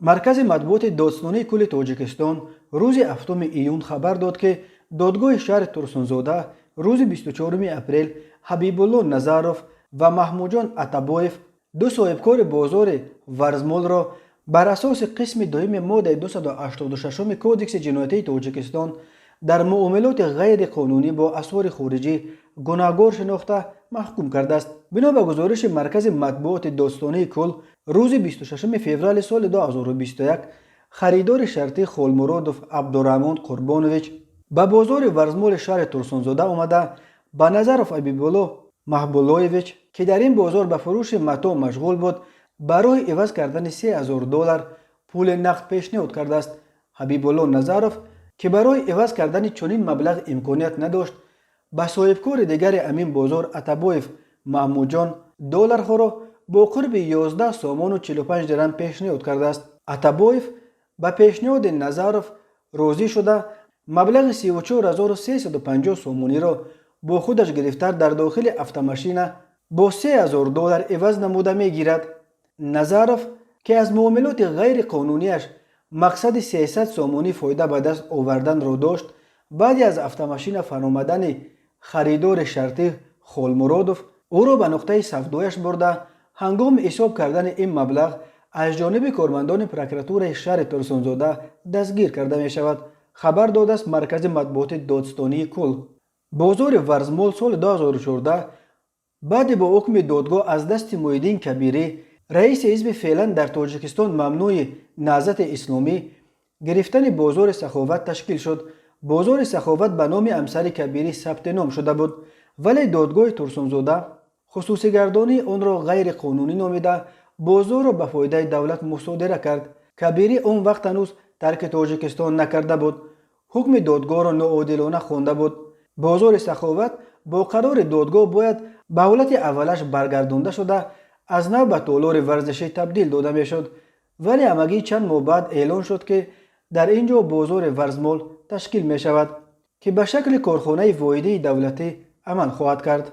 Маркази матбуоти Додситонии кулли Тоҷикистон рӯзи 7 июн хабар дод, ки додгоҳи шаҳри Турсунзода рӯзи 24 апрел Ҳабибулло Назаров ва Маҳмудҷон Атабоев, ду соҳибкори бозори Варзмолро, бар асоси қисми дуюми моддаи 286 Кодекси ҷиноятии Тоҷикистон дар муомилоти ғайриқонунӣ бо асъори хориҷӣ гунаҳгор шинохта, маҳкум кардааст. Бино ба гузориши маркази матбуоти Додситонии кулл, рӯзи 26 феврали соли 2021 харидори шартӣ Холмуродов Абдураҳмон Қурбонович ба бозори Варзмоли шаҳри Турсунзода омада, ба Назаров Ҳабибулло Маҳбуллоевич, ки дар ин бозор ба фурӯши матоъ машғул буд, барои иваз кардани 3000 доллар пули нақд пешниҳод кардааст. Ҳабибулло Назаров, ки барои иваз кардани чунин маблағ имконият надошт, ба соҳибкори дигари ҳамин бозор Атабоев Маҳмудҷон долларҳоро бо қурби 11 сомону 45 дирам пешниҳод кардааст. Атабоев ба пешниҳоди Назаров розӣ шуда, маблағи 34 350 сомониро бо худаш гирифта, дар дохили автомашина бо 3000 доллар иваз намуда мегирад. Назаров, ки аз муомилоти ғайриқонунияш мақсади 300 сомонӣ фоида ба даст оварданро дошт, баъди аз автомашина фаромадани харидори шартӣ Холмуродов ӯро ба нуқтаи савдояш бурда, ҳангоми ҳисоб кардани ин маблағ аз ҷониби кормандони прокуратураи шаҳри Турсунзода дастгир карда мешавад, хабар додааст маркази матбуоти Додситонии кулл. Бозори Варзмол соли 2014 баъди бо ҳукми додгоҳ аз дасти Муҳиддин Кабирӣ, раиси ҳизби феълан дар Тоҷикистон мамнӯи Наҳзати Исломӣ, гирифтани бозори Саховат ташкил шуд. Бозори Саховат ба номи ҳамсари Кабирӣ сабти ном шуда буд, вале додгоҳи Турсунзода хусусигардонии онро ғайриқонунӣ номида, бозорро ба фоидаи давлат мусодира кард. Кабирӣ он вақт ҳанӯз тарки Тоҷикистон накарда буд, ҳукми додгоҳро ноодилона хонда буд. Бозори Саховат бо қарори додгоҳ бояд ба ҳолати аввалаш баргардонда шуда, аз нав ба толори варзишӣ табдил дода мешуд, вале ҳамагӣ чанд моҳ баъд эълон шуд, ки дар ин ҷо бозори Варзмол ташкил мешавад, ки ба шакли корхонаи воҳидии давлатӣ амал хоҳад кард.